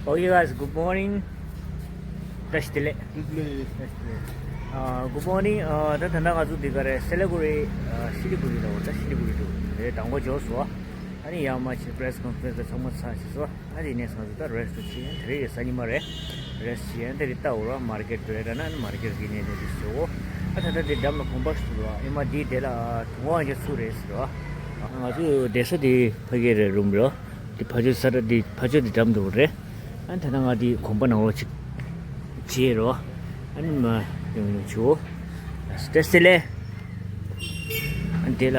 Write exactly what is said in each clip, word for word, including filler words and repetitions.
Okay, guys, good morning. བཀྲ་ཤིས་བདེ་ལེགས། Good morning. ཨ། Good morning. ཨ། ད་ད་ལྟ་ང་ཚོ་འདི་ག་རེད། སི་ལི་གུ་རི། ཨ། སི་ལི་གུ་རི་ལ། འོ་ད་སི་ལི་གུ་རི་འདུག་རེད། དང་པོ་འབྱོར་སོང་། ཨ་ནི་ཡར་མར་ཕྱིན། པི་རེ་སི་ཀོན་ཕ་རེན་སི་ཚང་མ་ཚར་ཕྱིན་སོང་། ཨ་ནི་ནས་ང་ཚོ་ད་རེ་སི་ཊི་བྱས། དེ་རིང་གཟའ་ཉི་མ་རེད། རེ་སི་ཊི་བྱས། དེ་རིང་ལྟ་འོ་ར། མར་ཀེཊ་རེད་ན། ཨ་ནི་མར་ཀེཊ་གི་གནས་དེ་འདི་བཟོ། ཨ་ད་ལྟ་འདི་འགྲམ་ལ་གོམ་པ་ཞིག་འདུག་ཨེ་མ་འདི་དེ་ལ་དུང་དབང་རྒྱ་ཚུགས་རེད་ཟེར་བ། ང་ཚོ་བསྡད་ས་དེ་ཕ་གི་རེད། རུམ་རེད། དེ་ཕ་ཆོས་ས་ར་དེ་ཕ་ཆོས་དེ་འགྲམ་དུ་རེད། ཨ་ད་ལྟ་ང་དེ་གོམ་པ་ནང་ལོགས་ཅིག་བྱས་རོ། ཨ་ནི་མ་ཡོང་ཡོང་ཆུ། སྟེ་སེ་ལེ། ཨ་དེ་ལ་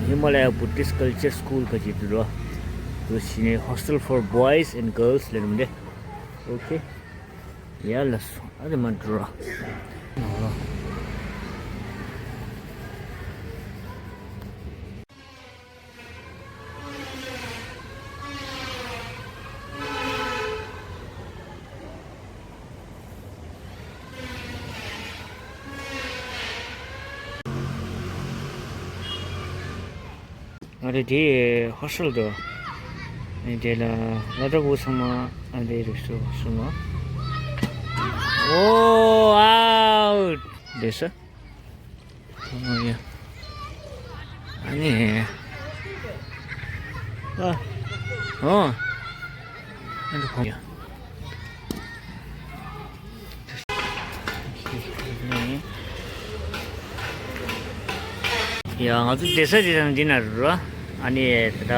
ཧི་མ་ལ་ཡ་བུ་ཏིསི་ཀལ་ཅར་སི་ཀུལ་ག་ཅིག་འདུག་རོ། དུ་ཤི་ནས་ཧོ་སི་ཊལ་ཕོར་བོའེ་སི་ཨེན་ཌི་གརལ་སི་ལེ་རུམ་རེད། ཨོ་ཁེ། ཡ་ལ་སོང་། ཨ་དེ་མ་འགྲོ་རོ། ང་རེ་དེ་ཧོ་སི་ཊལ་དུ། ཨ་དེ་ལ་ང་ཚོ་བུ་ཚང་མ་ཨ་དེ་རེ་སོ་སོ་ནོ། ཨོ་ཨའུ། དེ་ས། ཨོ་ཡ། ཨ་ནི། ཨ། ཨོ། ཨ་འདི་གོང་ཡ། ཡ། ང་ཚོ་བསྡད་ས་དེ་དང་འདི་ན་རུ་ར། ཨ་ནི་ད་ལྟ་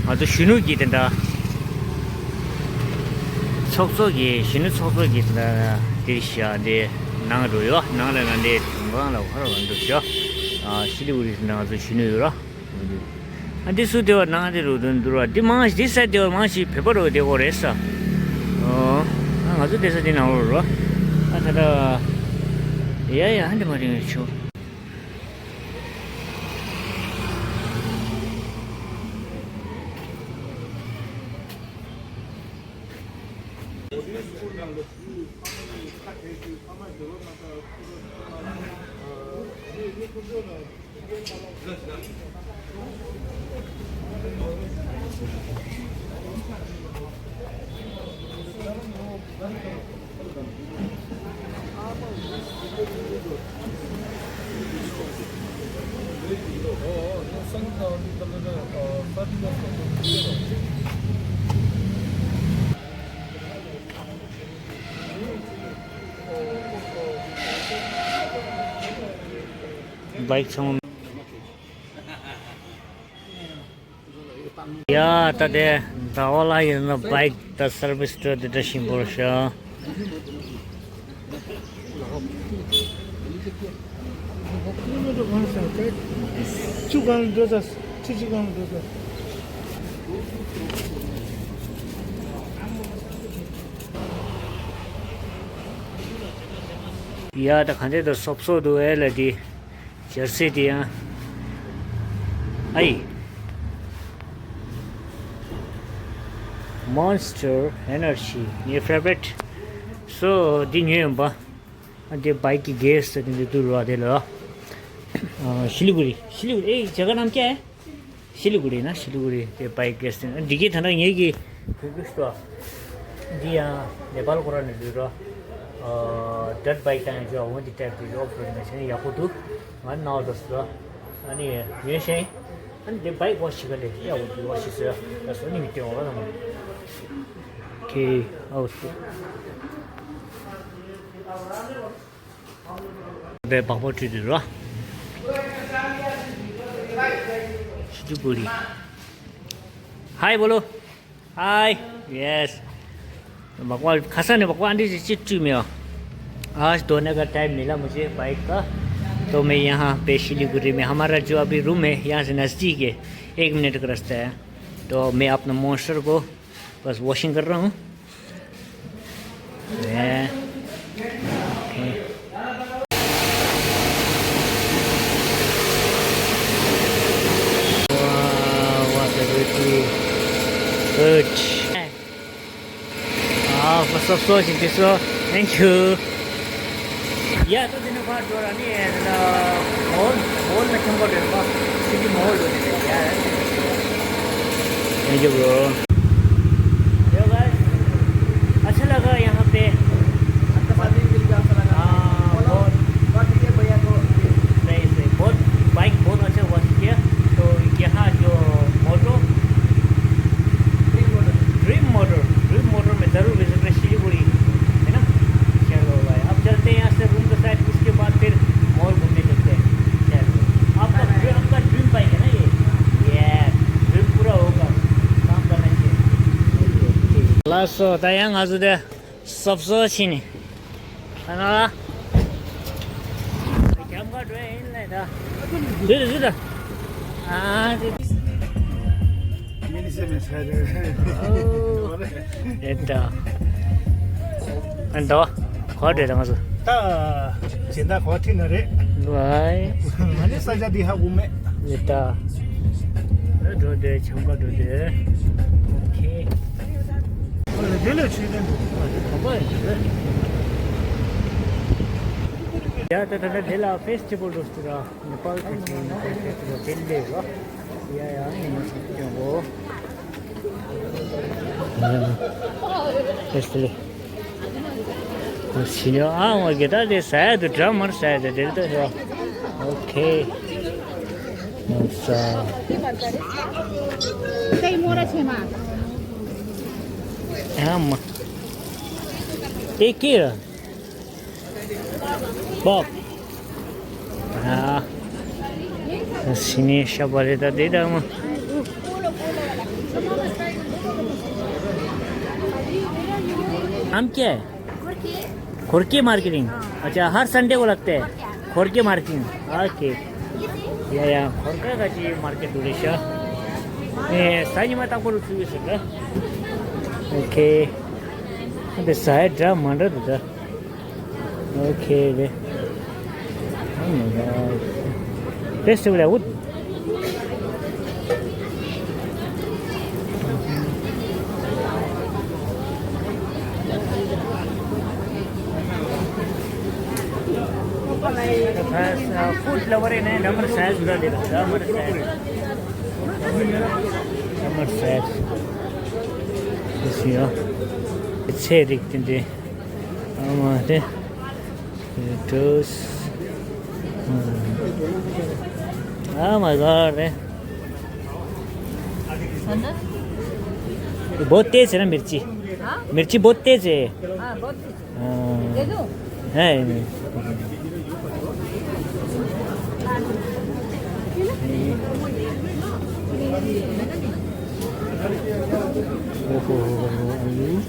ང་ཚོ་གཞོན་ནུ་གི་དེ་འདྲ་ཚོགས་གཙོ་གི། གཞོན་ནུ་ཚོགས་གཙོ་གི་དེ་འདྲ་དེ་ཤ་དེ་ནང་རུ་ཡོད། ནང་ལ་ང་འདི་དུང་ཁང་ལ་ཧོ་ར་བ་འདུག་ཤ། ཨ་སི་ལི་གུ་རི་དེ་འདྲ་ང་ཚོ་གཞོན་ནུ་ཡོད་ར། ཨ་འདི་སུ་དེ་བ་ནང་དེ་རུ་དུ་འདུར་བ་འདི་མང་ཞིག་འདི་ས་དེ་བ་མང་ཞིག་བོད་པ་རུ་དེ་གོ་རེད་ས། ཨོ། ཨ་ང་ཚོ་དེ་ས་དེ་ནང་རུ་རོ། ཨ་ད་ད། ཡ་ཡ། ཨ་འདི་མ་རིང་ཆུ། བའིཀ་ཚང་མ། ཡ། ད་དེ་ཟླ་བ་ལ་ཡིན་ན་བའིཀ་ད་སར་བིས་སྤྲོད་དེ་འདྲ་ཞིམ་པོ་ཤ། ཡ། ད་ག་འདྲ་ད་སོབ་སོབ་འདུག་ཨེ་ལ་དེ། ཇར་སི་དེ་ཡང་། ཨའི། Monster Energy ངའི་ཕེ་ཝ་རི་ཊི། སོ་འདི་ཉོས་ཡོང་པ། ཨ་འདི་བའིཀ་གི་གེ་སི་དེ་འདི་འདུག་ར་དེ་ལ། ཨ་ཤི་ལི་གུ་རི། ཤི་ལི་གུ་རི། ཨེ་ཇ་ག་ནམ་ཀྱ། ཤི་ལི་གུ་རི་ན་ཤི་ལི་གུ་རི་དེ་བའིཀ་གེ་སི་དེ། འདི་གི་ད་ནང་ངེད་ཀྱི་བོད་ཀྱི་སྟོ། འདི་ཡང་ནེ་པཱལ་ཁོ་ར་ནས་འདུག་ར། ཨ་ཌར་བའིཀ་དང་ཡང་ཅོ་འོ་འདི་ཊའིབ་དེ་ཨོཕ་རོ་ཌིང་ན་བྱས་ན་ཡག་པོ་འདུག་ང་ནའོ་དོ་སོ། ཨ་ནི་ཡོད་ཤེས། ཨ་ནི་དེ་བའིཀ་ཝོཤ་བྱེད་ག་ལས་ཡག་པོ་འདུག་ཝོཤ་བྱེད་སོ་ཡ། ད་སོ་ནི་མི་སྟོན་འོ་ལ་ནམ། ཁེ་ཨའོ་སོ། པའི་བག་པ་བཀྲུས་འདུག་ར། ཤི་ཏུ་པུ་རི། हाय बोलो। हाय। यस। भगवान खसा ने भगवान जी चिट चू में। आज धोने का टाइम मिला मुझे बाइक का, तो मैं यहाँ पे सिलीगुड़ी में, हमारा जो अभी रूम है यहाँ से नज़दीक है, एक मिनट का रास्ता है। तो मैं अपना मॉन्स्टर को बस वॉशिंग कर रहा हूँ। Yeah. Okay. Wow, what a beauty. Good. Ah, for so, so, thank you. ཡ། ད་དེ་ནས་ཕར་འགྲོ་ར་ནི་ཡ། ད་ལྟ་མོལ་མོལ་ལ་འཁྱམ་ག་རེད་པ། སི་ཊི་མོལ་ལ་འགྲོ་ནི་རེད་ཡ། Thank you, bro. Yo, guys. སོ་ད་ཡང་ང་ཚོ་དེ་སོབ་སོ་ཕྱིན་ནས། ཨ་ན། རྒྱབ་ཁ་འགྲོ་ཡིན་ལས་ད། འདི་རེད་འདི་རེད། ཨ་འདི། མི་ནི་སེ་མི་ཚ་རེད། ཨོ། རེད་ད། ཨ་འདོ། གོ་བསྡད་ད་ང་ཚོ། ད། སྦྱིན་བདག་གོ་ཁྲིད་ན་རེད། ཝའི། ང་ནི་ས་ཆ་འདི་ཧ་གོ་མེད། རེད་ད། འགྲོ་བསྡད་ཁྱམས་ཁ་འགྲོ་བསྡད། ཨོ་ཁེ། ཨ་ལ་དེ་ལ་ཆོས་ལྡན་འདུག་ཨ་དེ་དམ་པ་ཡིན་ད། ཡ་ད་ད་ད་དེ་ལ་ཕེ་སི་ཊི་བལ་རུ་སྟེ་ར། ནེ་པཱལ་གྱི་ཆོས་ནི་ཕེ་སི་ཊི་བལ་དེ་ལས་ར། ཡ་ཡ་ནི་མ་སོང་སྐྱོན་གོ། ཕེ་སི་ཊི་བལ། ཨ་ཞི་ཉོ་ཨ་ང་གི་ད་དེ་ཟ་ཡ་དུ་འདྲ་མར་ཟ་ཡ་དེ་དེ་ལྟ་ཡོ། ཨོ་ཁེ། ནོ་ས། ཨ་མ། ཨེ་ཀི་ར། བོག་ཨ། ཞི་ནི་ཤ་བ་རེ་ད་དེ་ད་མ། हम क्या है? घोरकी मार्केटिंग। अच्छा, हर संडे को लगते हैं। घोरकी मार्केटिंग। ओके। या या, घोरका का जी मार्केट दुरेशा। ए, सानी मा ताको रुचि से का। ओके। अबे साइड ड्रा मांडा दे। ओके दे। Festival है वो। फूड लवर है ना, नंबर साइज उड़ा दे, नंबर साइज। Number size. इसलिए अच्छे दिखते थे। हम आते। It is. Oh my God, eh? ये बहुत तेज है ना मिर्ची? हाँ? मिर्ची बहुत तेज है। हाँ, बहुत तेज। हाँ। दे दूँ? है नहीं। ओहो, आलू।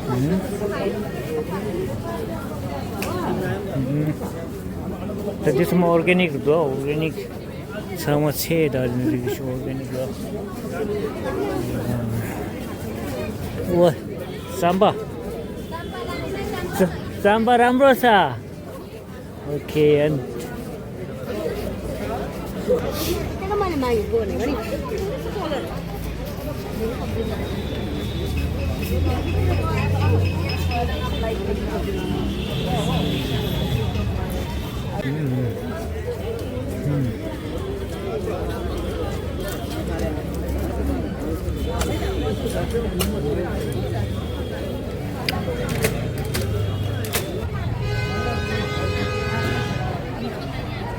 हम्म। हम्म। त दे ཚང་མ་ཨོར་གེ་ནིག་རེད་འདུག་ཨོར་གེ་ནིག་ཚང་མ་ཚེ་ད་རིགས་ཨོར་གེ་ནིག་རེད། ཨོ། རྩམ་པ། རྩ- རྩམ་པ་རམ་རོ་ས། Okay, and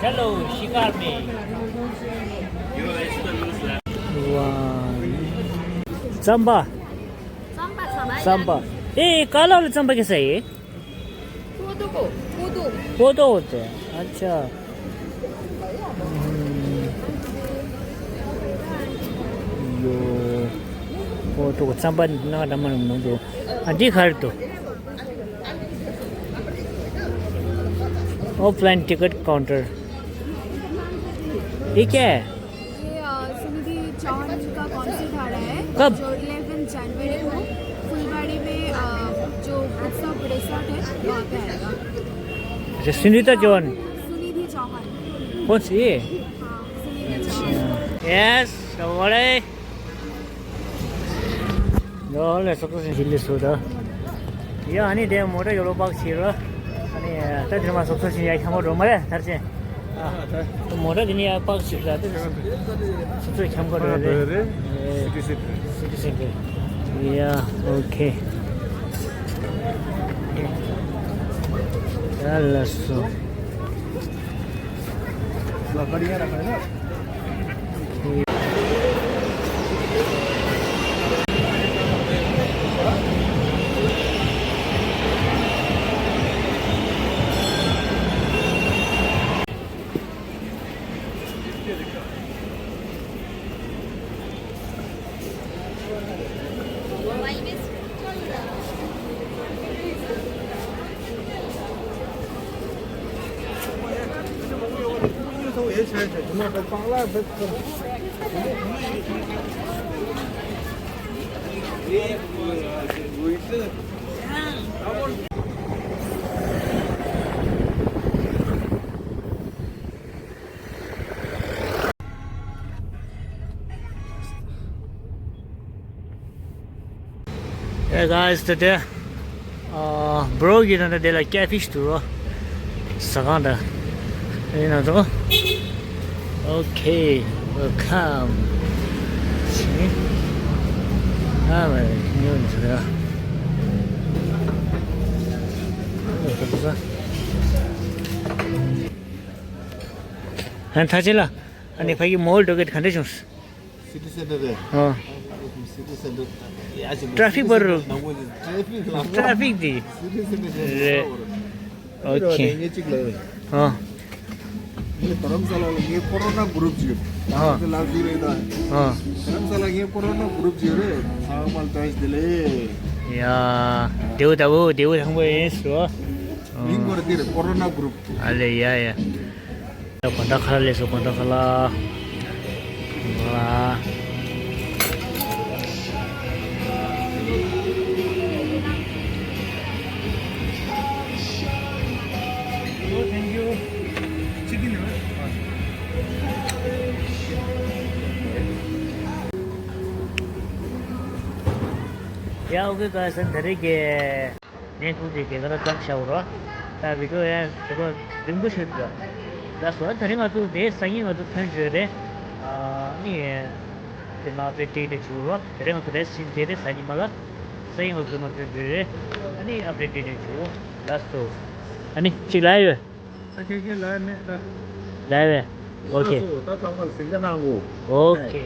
चलो शिकार में। वाह। चंबा। चंबा, चंबा। ए, काला वाला चंबा कैसा है ये? कोदो को, कोदो। कोदो होते हैं, अच्छा। यो, कोदो को चंबा ना डमन नंगो। अंडी खा तो। Offline ticket counter. ये क्या है? ये, अ, सुनिधि चौहान जी का कॉन्सर्ट आ रहा है, कब? जो इलेवन जनवरी को फुलबाड़ी में, अ, जो उत्सव रिसोर्ट है, वहाँ पे आएगा। अच्छा, सुनीता चौहान। सुनिधि चौहान। कौन सी? हाँ, सुनिधि चौहान। यस, सबैलाई। ल, ल, सक्सेस दिल्ली सुधा। यो, अनि त्यहाँ मोटर यो लोपाक छिर। अनि, अ, त दिनमा सक्सेस या खामो रोमरे, थर्चे। मोटर दिनी या पाक छिर, त सक्सेस खामो रोमरे। City centre. City centre. या, ओके। ल, ल, सो। ल, बढ़िया रखा है ना? Hey guys, today, uh, bro, you know, they like catfish too, bro. Saganda. You know, so. Okay, welcome. See? Ah, man, you know, so. And Tajila, and if I give more to get conditions. City Center རེད། ཨ། City Center ཡ་ཅིག Traffic བར་རུ། ནང་པོ་ཅིག་Traffic ལ། Traffic དེ། City Center རེད། རེད། Okay. ངས་གཅིག་ལ། ཨ། ངས་དྷ་རམ་ས་ལ་ལ་ངའི་ཀོ་རོ་ན་གུ་རུབ་ཅིག་ཡོད། ཨ། དྷ་རམ་ས་ལ་ཟུར་རེད་ད། ཨ། དྷ་རམ་ས་ལ་ངའི་ཀོ་རོ་ན་གུ་རུབ་ཅིག་ཡོད་རེད། ཚང་མ་ལ་བཀྲ་ཤིས་བདེ་ལེགས། ཡ། དེའུ་ད་བོ་དེའུ་ཐང་པོ་ཡིན་སུ། མིང་སྐོར་དེ་རེད་ཀོ་རོ་ན་གུ་རུབ། ཨ་ལེ་ཡ་ཡ། དགོང་དག་ཁ་ལག་ལས་སོ། དགོང་དག་ཁ་ལག་ཡ། ཨོ་ཀེ་ག་སན་ད་རེས་ཀྱི། ནས་ཐུག་ཅིག་དེ་ག་ར་བཀྲམ་བཞག་རོགས། ད་བི་ཌི་ཡོ་ཡང་དེ་གོ་རིང་པོ་ཞིག་འདུག་ད་སོ་ད་རིང་ང་ཚོ་དེ་སང་ཉིན་ང་ཚོ་ཐོན་བྱོས་རེད། ཨ་ནི་དེ་ནང་ཨ་པ་ཌེཊ་སྤྲད་ནས་བྱུག་རོགས། དེ་རིང་ང་ཚོ་རེས་ཕྱིན་བྱས་རེད། སང་ཉིན་མ་ག་སང་ཉིན་ང་ཚོ་ནང་ཐོན་བྱོས་རེད། ཨ་ནི་ཨ་པ་ཌེཊ་སྤྲད་ནས་བྱུག་ལགས་སོ། ཨ་ནི་གཅིག་ལ་ཡོད། ད་ཁྱེད་ཁྱེད་ལ་མེད་ད། ལ་ཡོད། ཨོ་ཀེ། ལགས་སོ། ད་ཚང་མ་ལ་ཟིང་ཆ་གནང་གོ། ཨོ་ཀེ།